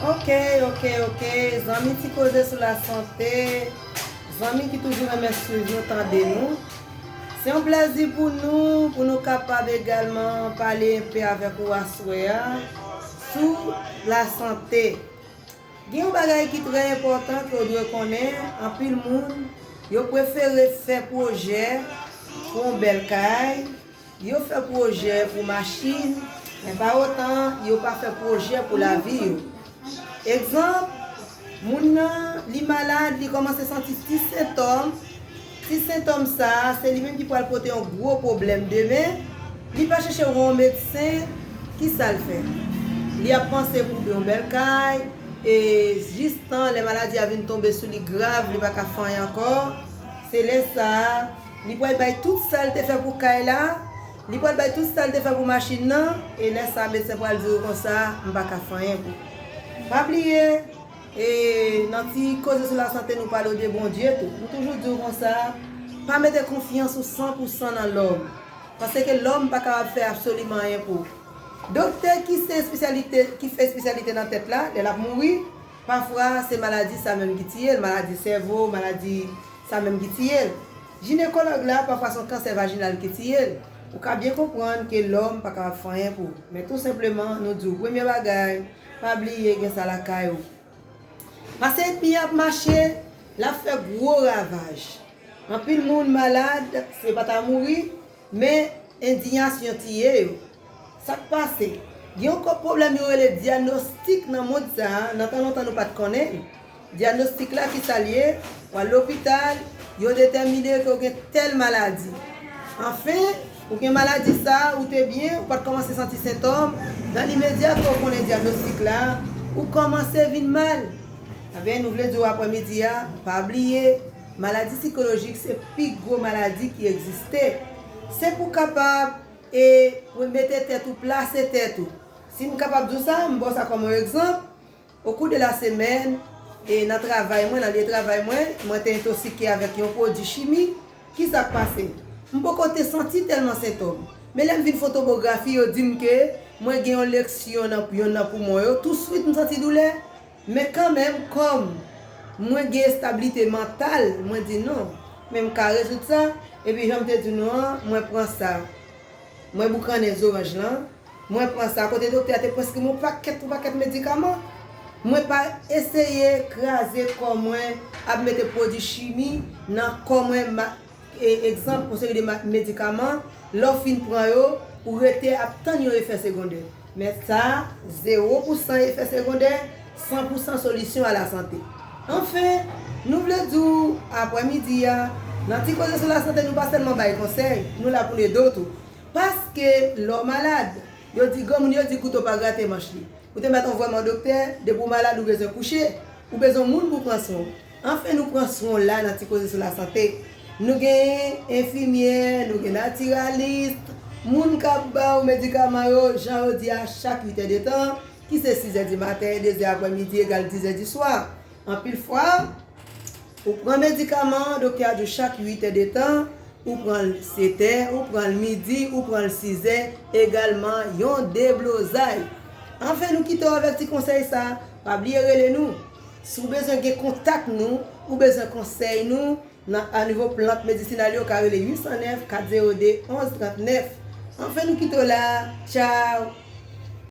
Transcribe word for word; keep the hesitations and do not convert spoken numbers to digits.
Ok, ok, ok. Zanmi Ti Koze sou Lasante, zanmi ki toujou renmen swiv nou, tande nou. Se yon plèzi pou nou, pou nou kapab egalman pale enpe avèk ou aswè a sou lasante. Gen yon bagay ki trè enpòtan ke w dwe konnen, anpil moun, yo prefere fè pwojè pou yon bèl kay, yo fè pwojè pou machin, men pa otan yo pa fè pwojè pou lavi yo. Egzanp, moun nan, li malad, li kòmanse santi ti sentòm. Ti sentòm sa a, se li menm ki pral pote yon gwo pwoblèm demen. Li pa chèche wè yon medsen, ki sa l fè? Li ap panse pou yon bèl kay, e jistan lè maladi a vin tonbe sou li grav, li pa ka fè anyen ankò. Se lè sa a, li pral bay tout sa l te fè pou kay la, li pral bay tout sa l te fè pou machin nan, e lè sa a, medsen pral di w konsa, "M pa ka fè anyen pou ou." Pa bliye, e nan Ti Koze sou Lasante, nou pale w de Bondye tou. Nou toujou di w konsa, pa mete konfyans ou san pou san nan lòm. Paske lòm pa kapab fè absoliman anyen pou ou. Doktè ki se espesyalite, ki fè espesyalite nan tèt la, lè l ap mouri, pafwa se maladi sa menm ki tiye l, maladi sèvo, maladi sa menm ki tiye l. Jinekològ la, pafwa se yon kansè vajinal ki tiye l. Ou ka byen konprann ke lòm pa kapab fè anyen pou ou. Men tou senpleman, nou di w premye bagay, pa bliye gen sa lakay ou. Pase etmi ap mache, l ap fè gwo ravaj. Anpil moun malad, se pa ta mouri, men endiyasyon tiye yo. Sa k pase? Gen yon kòk pwoblèm yo rele dyagnostik nan mond sa a, nan tan lontan nou pa t konnen l. Dyagnostik la, ki sa l ye? W al lopital, yo detèmine ke w gen tèl maladi. Anfen, ou gen maladi sa a, ou te byen, ou pa t kòmanse santi sentòm, nan limedya ke w konnen dyagnostik la, ou kòmanse vin mal. Ebyen, nou vle di w aprè midi a, pa bliye, maladi sikolojik se pi gwo maladi ki egziste. Se pou kapab e pou mete tèt ou, plase tèt ou. Si m kapab di w sa, m ba w sa kòm yon egzanp. Okou de la semèn, e nan travay mwen, nan lye travay mwen, mwen te entosike avèk yon pwodui chimi. Ki sa k pase? M poko te santi tèlman sentòm. Men lè m vin fè yon tomografi, yo di m ke mwen gen yon leksyon nan yonn nan poumon yo. Touswit, m santi doulè. Men kanmenm, kòm mwen gen establite mantal, mwen di non. Men m ka rezoud sa. Epi jan m te di nou an, mwen pran sa. Mwen boukannen zoranj lan. Mwen pran sa kote doktè a te preskri m yon pakèt pou pakèt medikaman. Mwen pa eseye kraze kò mwen ap mete pwodui chimi nan kò mwen. Ma, e, egzanp, yon seri de ma, medikaman, lè w fin pran yo, ou rete ap tann yon efè segondè. Men sa, zewo pou san efè segondè, san pou san solisyon a la sante. Anfen, nou vle di w, aprè midi a, nan Ti Koze sou Lasante, nou pa sèlman bay konsèy, nou la pou n ede w tou. Paske lè w malad, yo di, granmoun yo di kouto pa grate manch li. Ou te mèt anvwè m yon doktè, depi w malad ou bezwen kouche, ou bezwen yon moun pou pran swen w. Anfen, nou pran swen w la nan Ti Koze sou Lasante. Nou gen enfimyè, nou gen natiralis, moun k ap ba w medikaman yo, jan yo di a, chak uit è de tan, ki se sis è di maten, de zè aprè midi egal diz è di swa. Anpil fwa, ou pran medikaman an, doktè a di w chak uit è de tan, ou pran l sèt è, ou pran l midi, ou pran l sis è, egalman yon deblozay. Anfen, nou kite w avèk ti konsèy sa a. Pa bliye rele nou. Si w bezwen gen kontak nou, ou bezwen konsèy nou, nan, a nivo plant medisinal yo, w ka rele uit san nèf, kat zewo de, onz trant nèf. Anfen, nou kite w la. Tchaw!